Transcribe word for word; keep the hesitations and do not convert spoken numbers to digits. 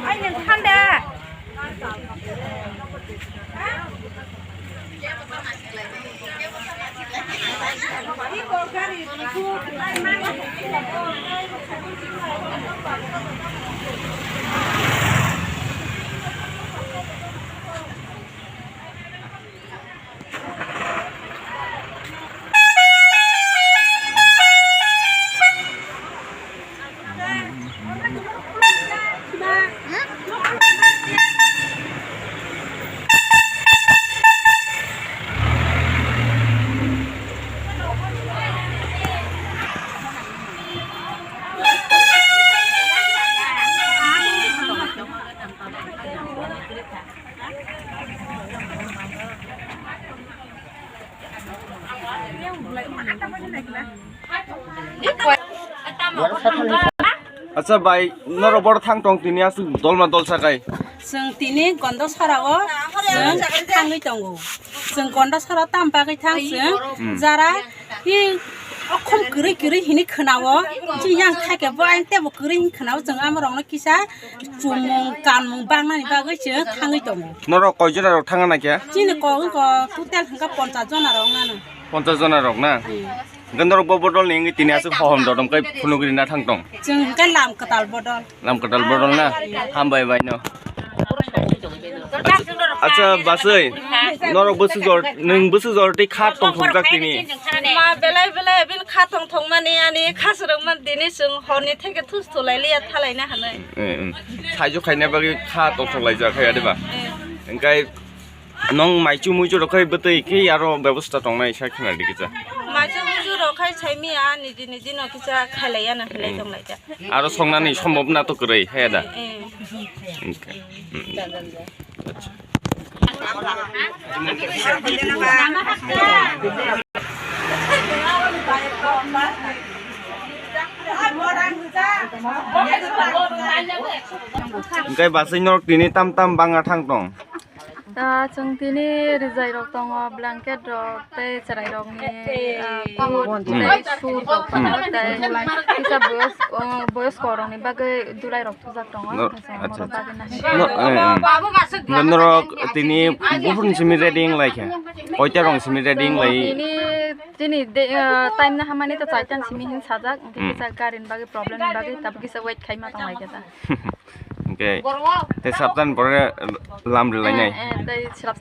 Ai, nang thanda. Acha bai, norok boro thang tong tini aswk dolma dolsa kai. Chwng tini Gondosara o chwng thangwi tongo. Chwng Gondosara tam bagwi thang chwng Hmm. jara hi okhom kwrwi kwrwi hini khwnao. Chi yang khaikhe bo ang tebo kwrwi hini khwnao chwng amorokno kisa chumung kanmung bangnani bagwi chwng thangwi tongo. Norok koi jora rok thangna khe? Chini kok wngkha total hwnkha ponchas jona rok wngnano. Ponchas jona rok na? Hmm. Hwnkhe norok bo bodol ni wngwi tini aswk hohom dodom kai phunugri na thang tong? Chwng hwnkhe lam kwtal bodol. Lam kwtal bodol na? Hambai bai no. Acha, acha, baswi, norok bwswk jor, nwng bwswk jor tei kha tongthokjak tini? Ma belai belai bini kha tongthokmani ani kha swrwngmani tini chwng horni theke thus thulai liya thalaina hwnwi. Eh, eh. Saijo khaina bagwi kha tongthok laijak hai, adiba? Eh. Hwnkhe nwng maichu muichu rok khai bwtwi khe aro bebosta tongnai sa khna di kisa. Maichu muichu rok khai sai miya niji niji no kisa khailaiya na hinlai Hmm. tonglaijak. Aro songnani sombobna to kwrwi, he da? Eh. Hwnkhe. Hmm. Acha. Hwnkhe baswi norok tini tam tam bangna thang tong? Ah, chwng tini rijai rok tongo, blanket rok tei chwrai rokni, ah, coat tei shoe rok tongo, tei kisa boyos, oh, boyosko rokni bagwi dulai rok thujak tongo. No, acha, acha. No, eh, eh. Norok tini buphurni simi ready wng lai kha? Koita rok simi ready wng lai? Tini, tini de, ah, time na hamani to chaita ni simi hin sajak, hwnkhe kisa gari ni bagwi problem ni bagwi tabuk kisa wait khaima tong lai kha ta. Hwnkhe tei saptan pore lam rwlainai. Eh, eh, tei saptan